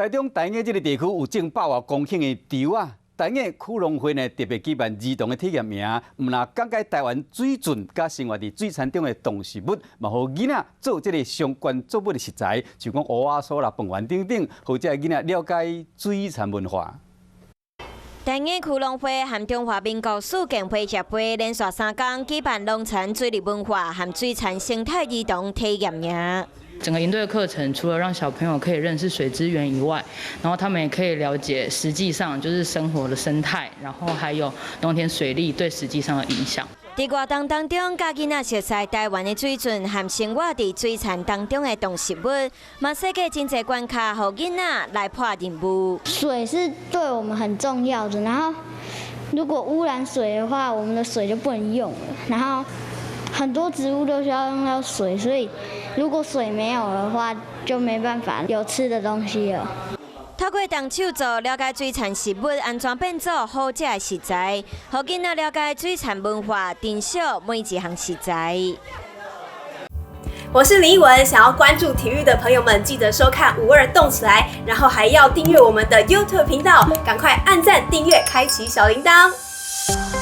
台中大雅這个地區有種百外公頃的池仔。大雅區農會呢特別舉辦兒童的體驗營，毋但講解台灣水圳佮生活佇水田中的動植物，嘛予囡仔做這个相關作物的食材，像講芋仔酥啦、飯糰等等，予這个囡仔了解水田文化。大雅區農會和中華民國水建會協會連續3工舉辦農田水利文化和水田生態兒童體驗營。整個營隊的課程，除了讓小朋友可以認識水資源以外，然後他們也可以了解實際上就是生活的生態，然後還有農田水利對實際上的影響。佇活動當中，教囡仔熟悉台灣的水圳和生活佇水田當中的動植物，嘛設計真濟關卡，予囡仔來破任務。水是對我們很重要的，然後如果污染水的話，我們的水就不能用了。然後很多植物都需要用到水，所以如果水沒有的話，就沒辦法有吃的東西了。透過動手做，了解水田食物按怎變做好食的食材，予囡仔了解水田文化，珍惜每一項食材。我是林奕文，想要關注體育的朋友們，記得收看52動起來，然後還要訂閱我們的 YouTube 頻道，趕快按讚、訂閱、開啟小鈴鐺。